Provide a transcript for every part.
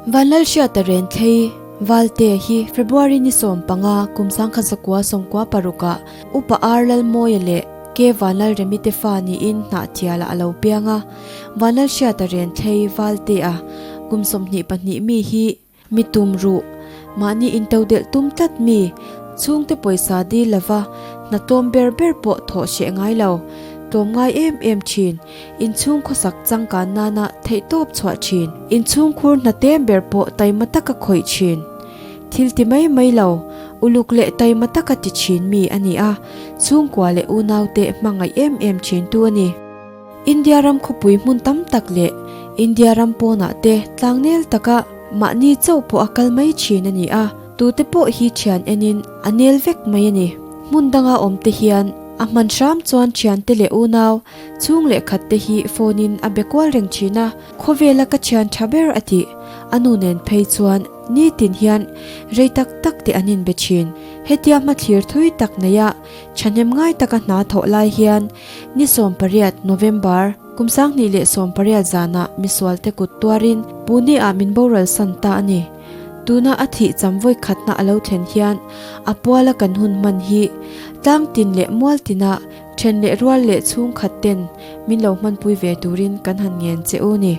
Vanlalhriata Renthlei, Valte, hi February ni 15, kum 1996 ah Upa R Lalmawia leh K Vanlalremi te fa niin Hnahthialah a lo piang a. Vanlalhriata Renthlei, Valte, a kum 22 mi hi Mi tum ruh, mahni intodelh tum tlat mi, chhungte pawisa dil lova hna tlawm ber ber pawh thawh hreh ngai lo, tlawm ngai em em thin, inchhung khawsak changkan nana theihtawp chhuah thin, inchhung khur hna tem ber pawh taima taka khawih thin, thil ti mai mai lo, uluk leh taima taka ti thin mi a ni a, chhungkua leh unaute hmangaih em em thintu a ni. India ram khawpui hmun tam tak leh India ram pawnah te tlangnel taka mahni chauh pawh a kal mai thin a ni a, tute pawh hi thian enin a nel vek mai a ni. Hmun danga awm te hian a hman hram chuan thiante leh unau chhung leh khat te hi phone in a be kual reng thin a, khawvela ka thian tha ber a tih a nu nen phei chuan nitin hian rei tak tak te an inbe thin. Hetia hmathlir thui tak neia thahnem ngai taka hna thawh lai hian Ni 18, November, kum 2018 zanah misualte kut tuarin Pune-ah min boral san ta a ni. Tuna a thih cham vawi khatna a lo thlen hian a puala kan hun hman hi tlang tin leh mual tina then leh rual leh chhungkhat ten min lo hmanpui ve turin kan han ngen che u ni.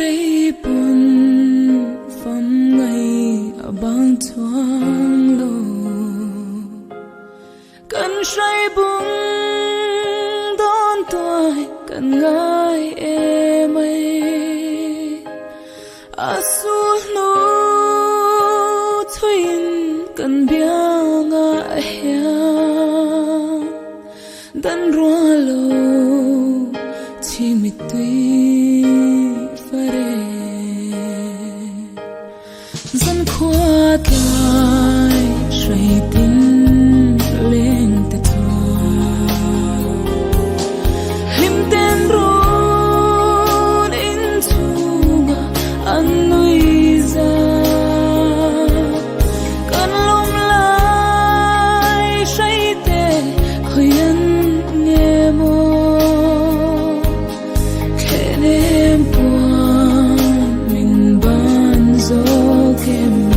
rei pawn fam ngai a bang chuang lo. Kan hrai bung dawn tuai kan ngai em ai. A sulhnu thuiin kan biangah hian dan ruah lo chimit tui fare. Zan khua tlai hrai tin leng te chuan hlim ten run in chhunga an nui za. Kan lawm lai hrai te khawi an nge maw? Thlen em puan min ban zawk em ni?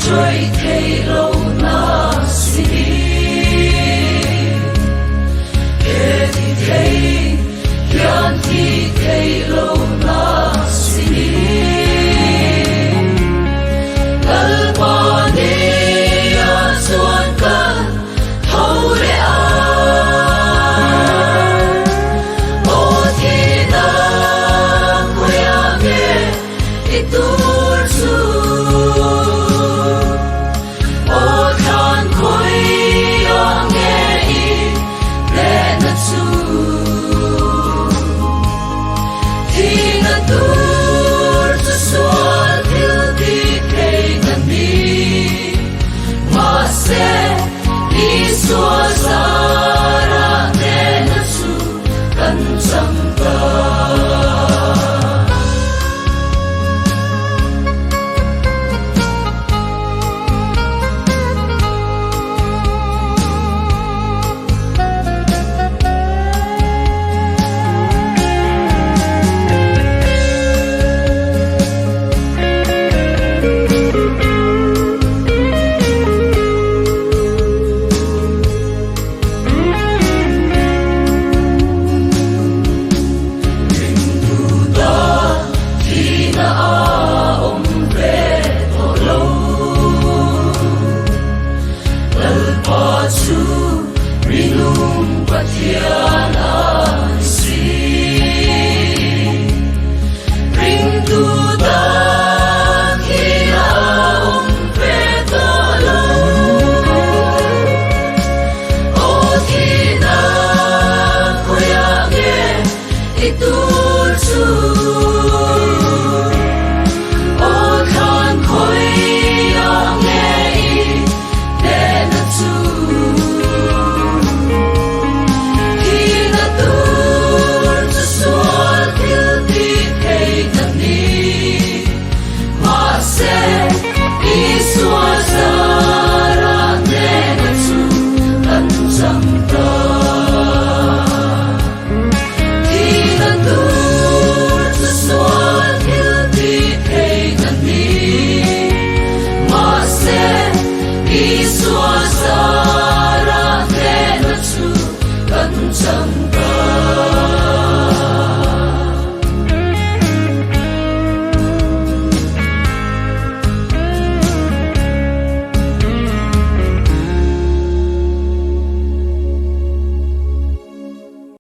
Chuai.